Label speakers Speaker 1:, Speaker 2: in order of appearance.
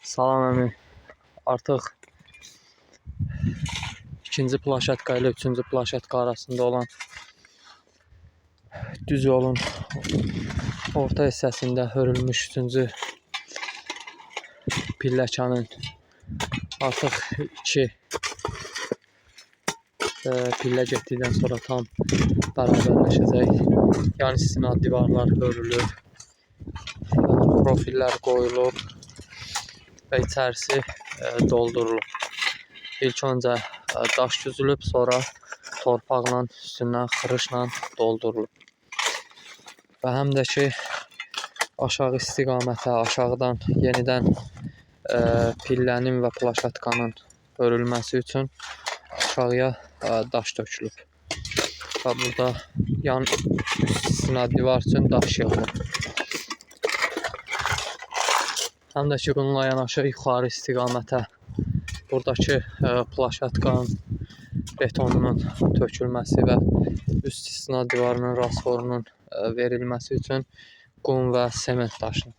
Speaker 1: Salam əmi. Artıq ikinci plaşatka ilə üçüncü plaşatka arasında olan düz yolun orta hissəsində hörülmüş üçüncü pilləkanın artıq iki pillə getdikdən sonra tam bərabərləşəcək. Yan istinad divarlar hörülüb, profillər qoyulub və içərisi doldurulub. İlk öncə daş düzülüb, sonra torpaqla üstündən xırışla doldurulub. Və həm də ki aşağı istiqamətə, aşağıdan yenidən pillənin və plaşatkanın hörülməsi üçün aşağıya daş tökülüb. Və burada yan üst istinad divar üçün daş yığılıb. Həm də ki bununla yanaşı yuxarı istiqamətə buradakı plaşatkanın betonunun tökülməsi və üst istinad divarının rasforunun verilməsi üçün qum və sement daşınıb.